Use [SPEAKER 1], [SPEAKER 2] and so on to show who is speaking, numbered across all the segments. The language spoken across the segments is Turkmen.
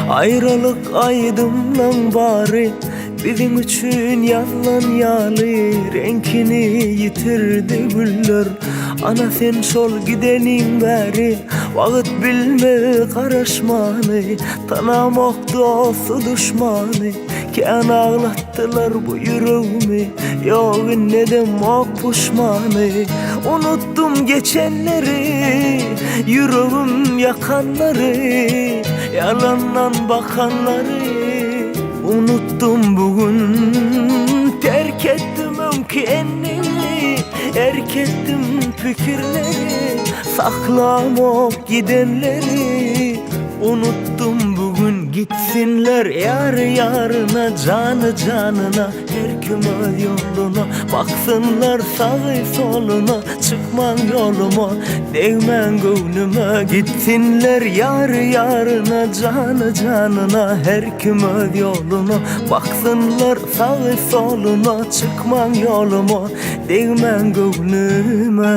[SPEAKER 1] Aýralyk aýdymlaň bary Biziň üçin ýazlan ýaly Reňkini ýitirdi güller Ana sen şol gideniň bäri Wagt bilmez garaşmany Tanamok dosty duşmany Kän aglatdylar bu ýüregimi Ýok indi edemok puşmany Unutdym geçenleri Ýüregim ýakanlary Ýalandan bakanlary Unutdym bu gün Terk etdim öňki endigimi Erk etdim pikirleri Saklamok gidenleri Unutdym bu gün gitsinler Ýary ýaryna jany janyna Her kim öz ýoluna Baksynlar sagy soluna Çykmaň ýoluma Degmäň göwnüme Gitsinler ýary ýaryna Jany janyna Her kim öz ýoluna Baksynlar sagy soluna Çykmaň ýoluma Degmäň göwnüme.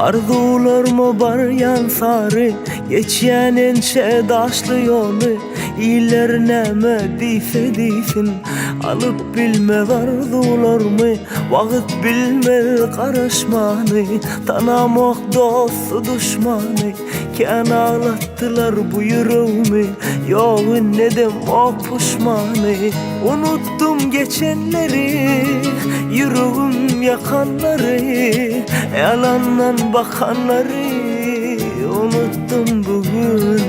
[SPEAKER 1] Arzuwlaryma barýan sary Geçýän ençe daşly ýoly Iller näme diýse diýsin Alyp bilmez arzuwlarymy Wagt bilmez garaşmany Tanamok dosty duşmany Kän aglatdylar bu ýüregimi Ýok indi edemok puşmany Unutdym geçenleri Ýüregim ýakanlary Ýalandan bakanlary Unutdym bu gün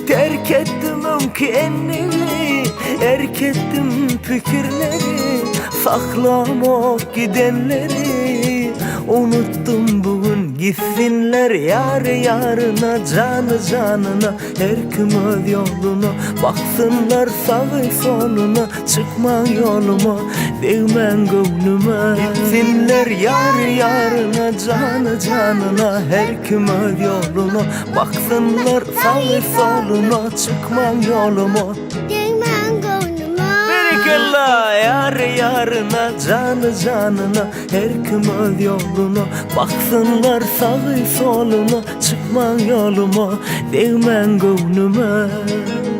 [SPEAKER 1] Terk etdim öňki endigimi Erk etdim pikirleri Saklamok gidenleri Unutdym bu gün Gitsinler ýary ýaryna Jany janyna Her kim öz ýoluna Baksynlar sagy soluna Çykmaň ýoluma Degmäň göwnüme Gitsinler ýary ýaryna Jany janyna Her kim öz ýoluna Baksynlar sagy soluna Çykmaň ýoluma
[SPEAKER 2] Degmäň göwnüme
[SPEAKER 1] Berekella ýary ýaryna Jany janyna Her kim öz ýoluna Baksynlar sagy soluna Çykmaň ýoluma Degmäň göwnüme.